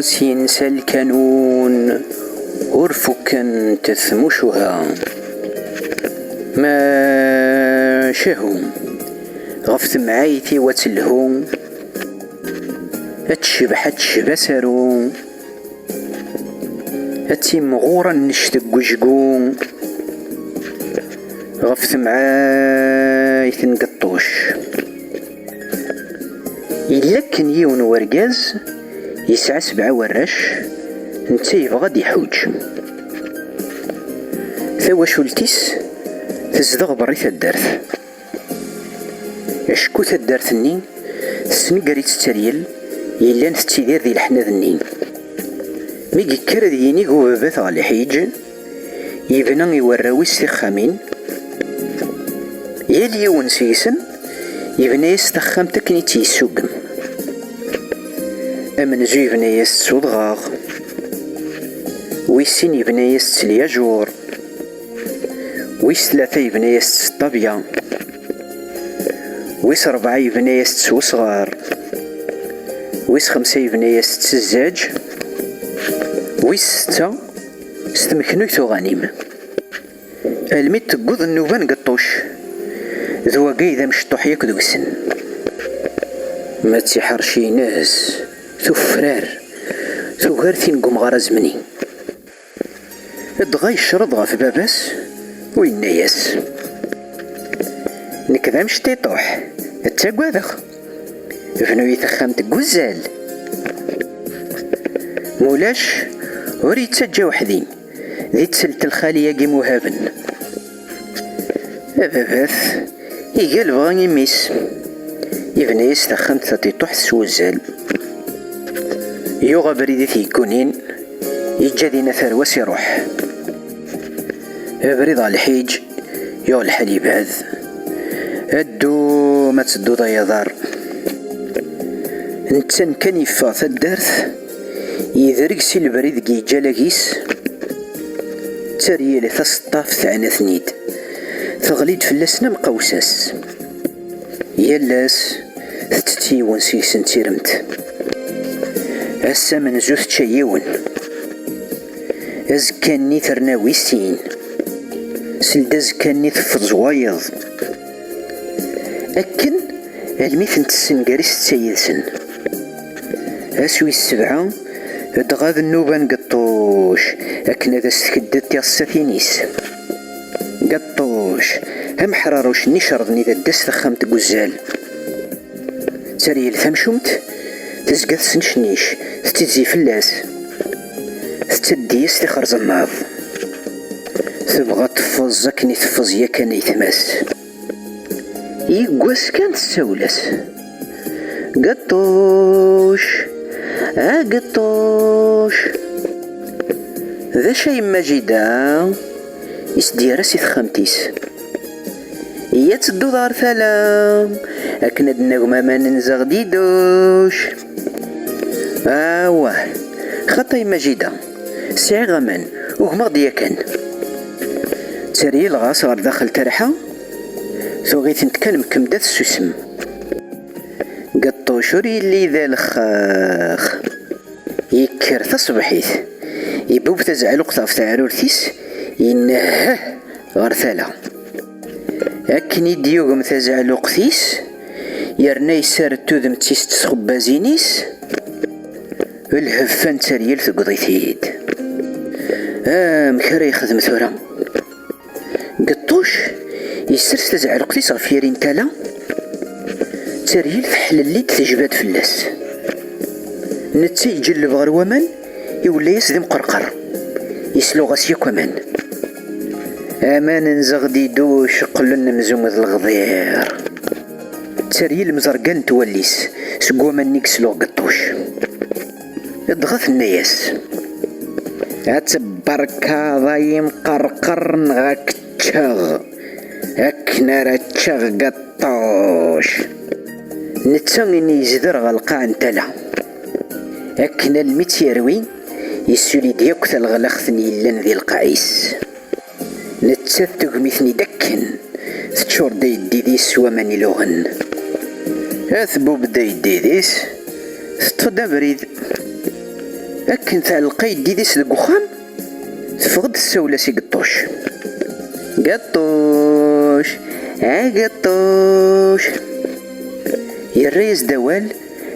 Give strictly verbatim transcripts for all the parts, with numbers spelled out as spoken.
Syensa lkanun, ur fukkent tmucuha. Macahu, ɣef temɛayt-iw ad telhu, ad tecbeḥ, ad tecba asaru, ad timɣur annect deg wejgu, ɣef temɛayt n Geṭṭuc. Yella akken yiwen wergaz yesɛa sebɛa warrac, netta yebɣa ad iḥuǧ. Tawacult-is tezdeɣ berri taddart. Acku taddart-nni tesnenger-itt tteryel yellan tettidir di leḥnad-nni. Mi yekker ad yinig ubabat ɣer lḥiǧ, yebna i warraw-is tixxamin. Yal yiwen seg-sen yebna-yas taxxamt akken i tt-yessugem. Amenzu yebna-yas s udɣaɣ, wis sin yebna-yas s lyajuṛ, wis tlata yebna-yas s ṭṭabya, wis ṛebɛa yebna-yas s wesɣar, wis xemsa yebna-yas s zzaj, wis setta s tmeknuyt uɣanim. Almi d-tewweḍ nnuba n Geṭṭuc, d wagi i d amecṭuḥ yakk deg-sen. Ma d tiḥerci-ines tufrar, tugar tin n umɣar azemni. Dɣa yecreḍ ɣef baba-s u yenna-yas: "Nekk d amecṭiṭuḥ, ttagadeɣ. Bnu-yi taxxamt deg uzzal. Mulac, ur yettaǧǧa weḥd-i, di ttelt lxali-agi muhaben." Ababat iga lebɣi imi-s, ibna-yas taxxamt taṭiṭuḥt s wuzzal. Yuɣ abrid i t-yeggunin, yeǧǧa dinna tarwa-s iruḥ. Abrid ɣer lḥiǧ, yuɣ lḥal yebɛed. Addu ma tedduḍ ay aḍar. Netta kan yeffeɣ taddart, yedreg si lebrid deg yeǧǧa lag-is, tteryel taseṭṭaft teɛna-ten-id, teɣli-d fell-asen am qawsas. Yal ass tettett yiwen seg-sen d tiremt. Ass amenzu tečča yiwen, azekka-nni terna wi sin, seld azekka-nni teffeẓ wayeḍ. Akken almi tent-tessenger i setta yid-sen. Ass wis sebɛa, dɣa d nnuba n Geṭṭuc akken ad as-tkedded tiɣessatin-is. Geṭṭuc, ameḥraruc-nni icerḍen i dadda-s taxxamt deg uzzal. Tteryel tamcumt tezga tesnecnic, tettizzi fell-as, tettaddi-yas tixerẓennaḍ. Tebɣa ad teffeẓ akken i teffeẓ yakan aytma-s. Yiwwas kan tessawel-as: "Geṭṭuc, a Geṭṭuc." "D acu a yemma Jida?" i s-d-yerra si texxamt-is. "Iyya ad tedduḍ ɣer tala, akken ad d-nagem aman n Zeɣdiduc." "Awah, xaṭi a yemma Jida, sɛiɣ aman, ugmeɣ-d yakan." Tteryel ɣas ɣer daxel terḥa, tuɣ-itent kan mkemmda tessusem. Geṭṭuc ur yelli d alexxax. Yekker taṣebḥit, ibubb tazeɛluqt ɣef teɛrurt-is, yennehheh ɣer tala. Akken i d-yugem tazeɛluqt-is, yerna yessared tudemt-is d txebbazin-is, lheffa n tteryel tewweḍ-it-id. Amek ara yexdem tura? Geṭṭuc yessers tazeɛluqt-is ɣef yiri n tala, tteryel teḥlelli-d tejba-d fell-as. Netta iǧelleb ɣer waman, iwella-yas d imqerqer, yesluɣ-as yakk aman. Aman n Zeɣdiduc qqlen amzun d leɣdir. Tteryel mzergalent wallen-is seg waman-nni i yesluɣ Geṭṭuc. Dɣa tenna-yas: "Ad tberkaḍ ay imqerqer neɣ ad k-ččeɣ, akken ara ččeɣ Geṭṭuc." Netta ini yezder ɣer lqaɛ n tala. Akken almi tt-yerwi, yessuli-d yakk talɣlaxt-nni yellan di lqaɛ-is. Nettat tugem-iten-id akken, teččur-d ayeddid-is s waman iluɣen. Tbubb-d ayeddid-is, teṭṭef-d abrid. Akken tɛelleq ayeddid-is deg uxxam, teffeɣ-d tessawel-as i Geṭṭuc. Geṭṭuc! A Geṭṭuc! Yerra-yas-d awal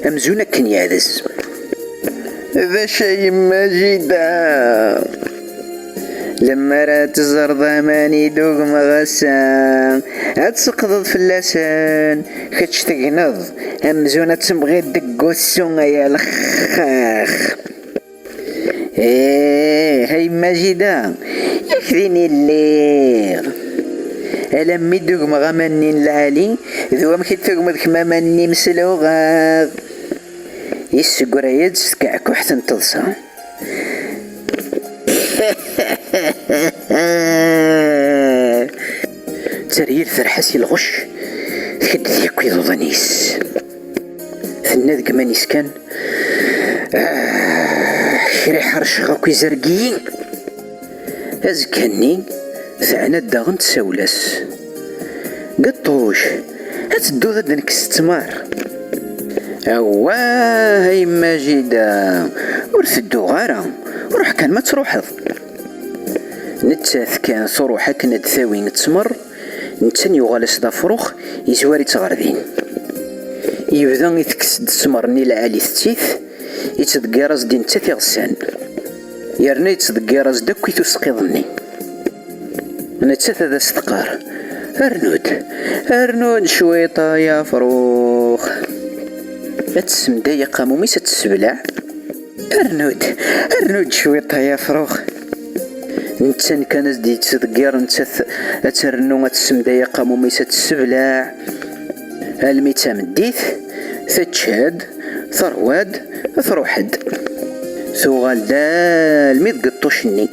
amzun akken yeɛdez. D acu a yemma Jida? Lemmer ad teẓreḍ aman i d-ugmeɣ ass-a, ad tseqḍeḍ fell-asen. Kečč tegneḍ amzun ad temɣiḍ deg wussu ay alexxax. Ih, a yemma Jida, yak din i lliɣ. Alammi d-ugmeɣ aman-nni n lɛali, d wamek i d-tugmeḍ kemm aman-nni, mesluɣeɣ. Yessegra-yad s tkeɛkuḥt n teḍsa. Tteryel terḥa si lɣecc, tkeddet yakk iḍudan-is. Tenna deg iman-is kan, "Ah, kra iḥerceɣ akk izergiyen." Azekka-nni, teɛna-d daɣen tsawel-as. Geṭṭuc, ad tedduḍ ad d-nekkes ttmer? Awah, a yemma Jida, ur tedduɣ ara, ruḥ kan ma truḥeḍ. Nettat kan truḥ akken ad d-tawi ttmer, netta yuɣal-as d afrux, yezwar-itt ɣer din. Yebda itekkes-d ttmer-nni lɛali tetti-t, yettḍeggir-as-d i nettat iɣessan, yerna yettḍeggir-as-d akk i tusqiḍ-nni. Nettat ad as-teqqar, "Rnu-d, rnu-d cwiṭ ay afrux." Ad tessemday aqamum-is ad tessebleɛ. "Rnu-d, rnu-d cwiṭ ay afrux." Netta kan ad d-yettḍeggir, nettat ad ternu ad tessemday aqamum-is ad tessebleɛ. Almi d tameddit, tečča-d, terwa-d, truḥ-d. Tuɣal-d almi d Geṭṭuc-nni.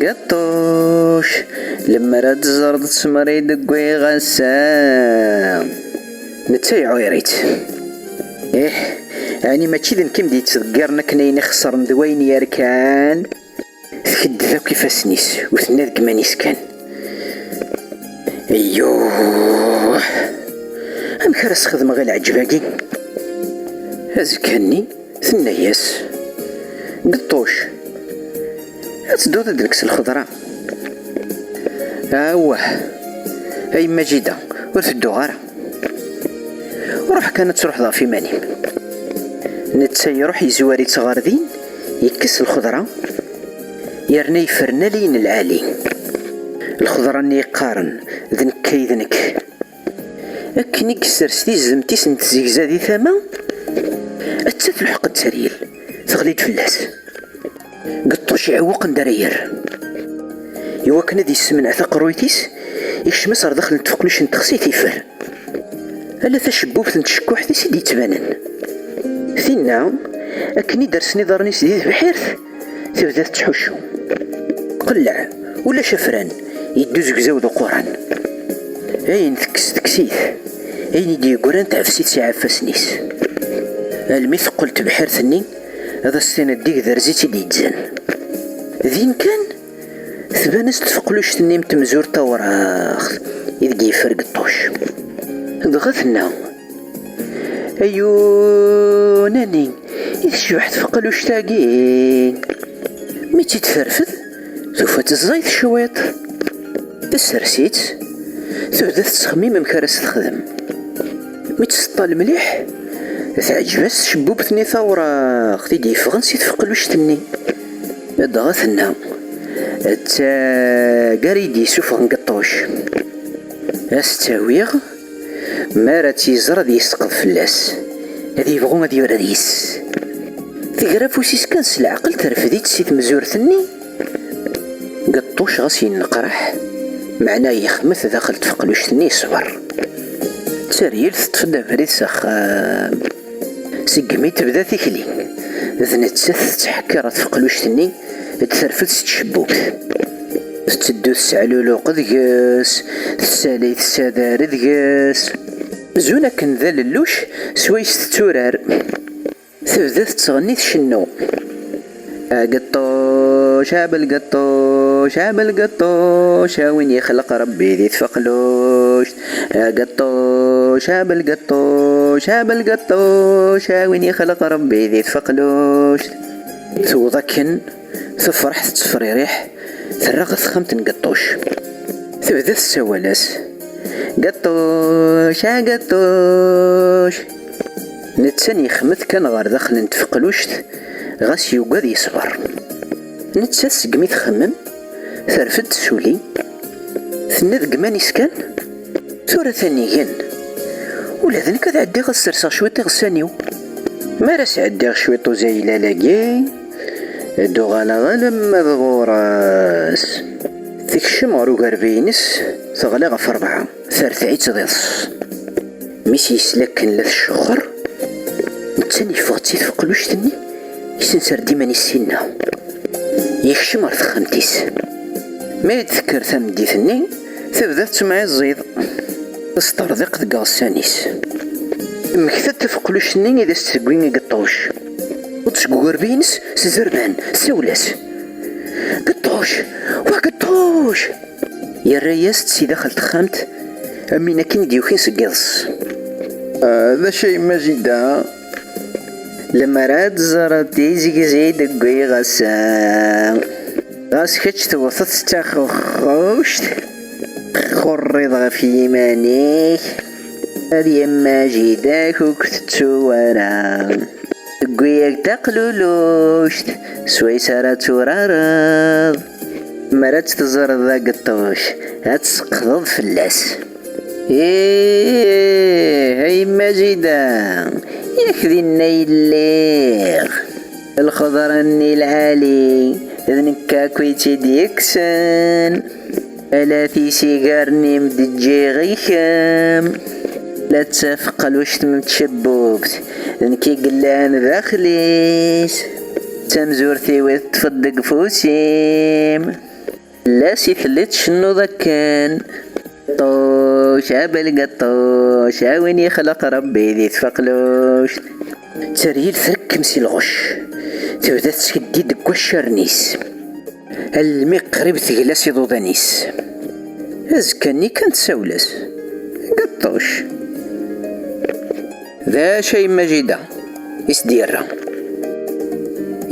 "Geṭṭuc, lemmer ad teẓreḍ ttmer i d-wwiɣ ass-a." Netta iɛuyer-itt. "Ih, ɛni mačči d nekk i m-d-yettḍeggiren akken ayen ixesren d wayen yerkan?" Tkeddet akk ifassen-is, u tenna deg iman-is kan, "Ayyuh, amek ara s-xedmeɣ i lɛeǧb-agi?" Azekka-nni, tenna-yas, "Geṭṭuc, ad tedduḍ ad d-nekkes lxeḍra?" "Awah, a yemma Jida, ur tedduɣ ara. Ruḥ kan ad truḥeḍ ɣef iman-im." Netta iruḥ yezwar-itt ɣer din, yekkes lxeḍra, yerna yefren aliyen lɛali. Lxeḍra-nni yeqqaren, "D nekk ay d nekk." Akken i yessers tizdemt-is n tzegza di tama, atta telḥeq-d Tteryel, teɣli-d fell-as. Geṭṭuc iɛewweq anda ara yerr. Iwakken ad yessemneɛ taqerruyt-is, ikcem-as ɣer daxel n tfeqluct n texsayt, ifer. Ala tacebbubt n tcekkuḥt-is i d-yettbanen. Tinna, akken i d-rsen iḍarren-is di tebḥirt, tebda tettḥuccu. Qelleɛ, ulac afran, yeddu zegzaw d uquran. Ayen tekkes tekkes-it, ayen i d-yeggran tɛefs-it s iɛeffasen-is. Almi teqqel tebḥirt-nni, ad as-tiniḍ d igderz i tt-id-yezzan. Din kan, tban-as-d tfeqluct-nni n temzurt tawraɣt ideg yeffer Geṭṭuc. Dɣa tenna, "Ayyun, ani i tecbeḥ tfeqluct-agi!" Mi tt-id-terfed, tufa-tt ẓẓayet cwiṭ. Tessers-itt, tebda tettxemmim amek ara s-texdem. Mi tt-teṭṭal mliḥ, teɛǧeb-as tcebbubt-nni tawraɣt i d-yeffɣen si tfeqluct-nni. Dɣa tenna, "D tagi ara yi-d-yessufɣen Geṭṭuc. A s-tt-awiɣ, mi ara tt-yeẓer ad yesseqḍ fell-as, ad yebɣu ad yurar yis-s." Tegra afus-is kan s leɛqel, terfed-itt si tmezurt-nni. Geṭṭuc ɣas yenneqraḥ, meɛna yexmet daxel tfeqluct-nni, yeṣber. Tteryel teṭṭef-d abrid s axxam. Segmi tebda tikli, d nettat tettḥekkir ɣer tfeqluct-nni, d-terfed s tcebbubt. Tetteddu tesseɛluluq deg-s, tessalay tessadar deg-s. Zun akken d alelluc, swayes tetturar. Tebda tettɣenni tcennu. Ageṭṭuc, abelgeṭṭuc, abelgeṭṭuc, a win yexleq Rebbi di tfeqluct. Ageṭṭuc, abelgeṭṭuc, abelgeṭṭuc, a win yexleq Rebbi di tfeqluct. Tewweḍ akken, tefreḥ tettefririḥ, terra ɣer texxamt n Geṭṭuc. Tebda tessawal-as: "Geṭṭuc, a Geṭṭuc!" Netta yexmet kan ɣer daxel n tfeqluct, ɣas yugad yeṣber. Nettat segmi txemmem, terfed tesuli, tenna deg iman-is kan: "Tura atan igen. Ula d nekk ad ɛeddiɣ ad sserseɣ cwiṭ iɣessan-iw. Mi ara sɛeddiɣ cwiṭ uzaylal-agi, ad d-uɣaleɣ alamma d ɣur-s." Tekcem ɣer ugerbi-ines, teɣli ɣef rebɛa, terteɛ-itt d iḍes. Mi s-yesla akken la tcexxer, netta yeffeɣ-d si tfeqluct-nni, yessenser-d iman-is sinna. Yekcem ɣer texxamt-is. Mi d-tekker tameddit-nni, tebda tettemɛiẓiḍ, tesṭerḍiq deg iɣessan-is. Temmekta-d tafeqluct-nni i d as-d-tewwi i Geṭṭuc. Tewweḍ seg ugerbi-ines s zzerban, tessawel-as: "Geṭṭuc! Wa Geṭṭuc!" Yerra-yas-d si daxel texxamt, am win akken i d-yukin seg iḍes. "Ah, d acu a yemma Jida?" "Lemmer ad teẓreḍ tizegzi deg wiɣas-a. Ɣas kečč tewteḍ s taxuxxuct, xurriḍ ɣef yiman-ik, ad yemma Jida ur k-tettu ara. Tewwi-yak-d taqluluct, swayes ara turareḍ. Mer ad tt-teẓreḍ a Geṭṭuc, ad tseqqdeḍ fell-as." "Ih, a yemma Jida, yak dinna i lliɣ. Lxeḍra-nni lɛali, d nekk akk i tt-id-yekksen. Ala tisigar-nni m-d-ǧǧiɣ i kemm. La d tafeqluct m tcebbubt, d nekk i yellan daxel-is. D tamzurt-iw i teṭṭfeḍ deg ufus-im. Fell-as i telliḍ tcennuḍ akken. Geṭṭuc, a belgeṭṭuc, a win yexleq Rebbi di tfeqluct." Tteryel trekkem si lɣecc, tebda tettkeddid deg waccaren-is, almi qrib tegla s iḍudan-is. Azekka-nni kan tessawel-as: "Geṭṭuc." "D acu a yemma Jida?" i s-d-yerra.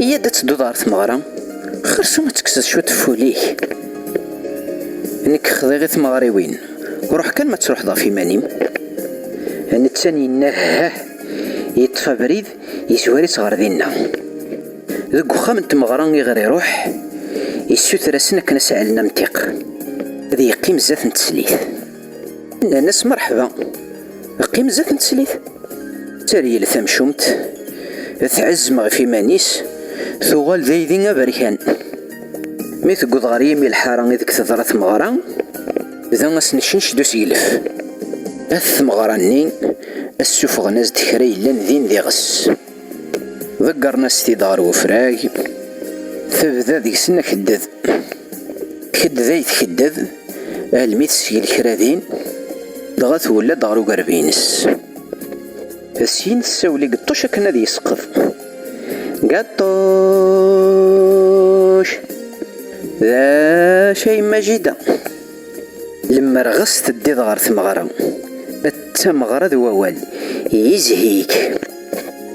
"Iyya-d ad tedduḍ ɣer tmeɣra, xersum ad tekkseḍ cwiṭ n wul-ik." "Nekk xḍiɣ i tmeɣriwin, ruḥ kan ma truḥeḍ ɣef iman-im." Netta yenna hah, yeṭṭef abrid, yezwar-itt ɣer dinna. Deg uxxam n tmeɣra i ɣer iruḥ, yessuter-asen akken ad s-ɛellen amtiq, ad yeqqim zdat n teslit. Nnan-as: "Merḥba, qqim zdat n teslit." Tteryel tamcumt, tɛezzem ɣef iman-is, tuɣal d aydi aberkan. Mi tewweḍ ɣer yimi lḥara ideg teḍra tmeɣra, da as-necnec d useglef. At tmeɣra-nni ssufɣen-as-d kra yellan din d iɣes. Ḍeggren-as-t-id ɣer wefrag, tebda deg-sen akedded. Tkedded ay tkedded, almi tesgel kra din, dɣa twella-d ɣer ugerbi-ines. Syin tessawel i Geṭṭuc akken ad yesqeḍ. "Geṭṭuc! D acu a yemma Jida?" "Lemmer ɣas teddiḍ ɣer tmeɣra, d tameɣra d wawal, yezhi-k.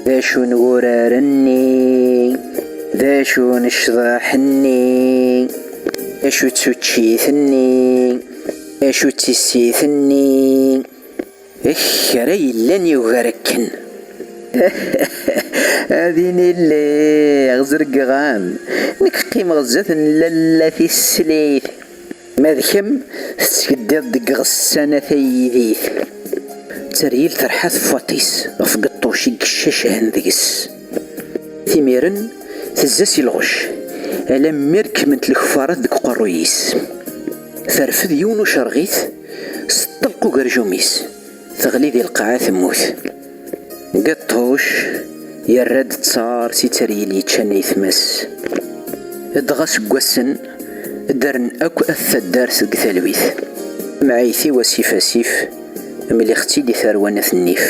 D acu n wurar-nni? D acu n ccḍeḥ-nni? D acu d tuččit-nni? D acu d tissit-nni?" Kra yellan yugar akken. "Ad ini lliɣ zergeɣ-am. Nekk qqimeɣ zdat n lalla tislit. Ma d kemm, tettkeddiḍ deg iɣessan a taydit." Tteryel terḥa tefwaṭ-is ɣef Geṭṭuc i yeccachan deg-s. Timiren tezza si lɣecc, alammi rekment lekfarat deg uqerruy-is. Terfed yiwen ucerɣit s ṭṭelq ugerjum-is, teɣli di lqaɛa temmut. Geṭṭuc yerra-d ttar si tteryel yeččan ayetma-s. Dɣa seg wassen ddren akk at taddart deg talwit. Tamɛayt-iw asif asif, mliɣ-tt-id i tarwa n At Nnif.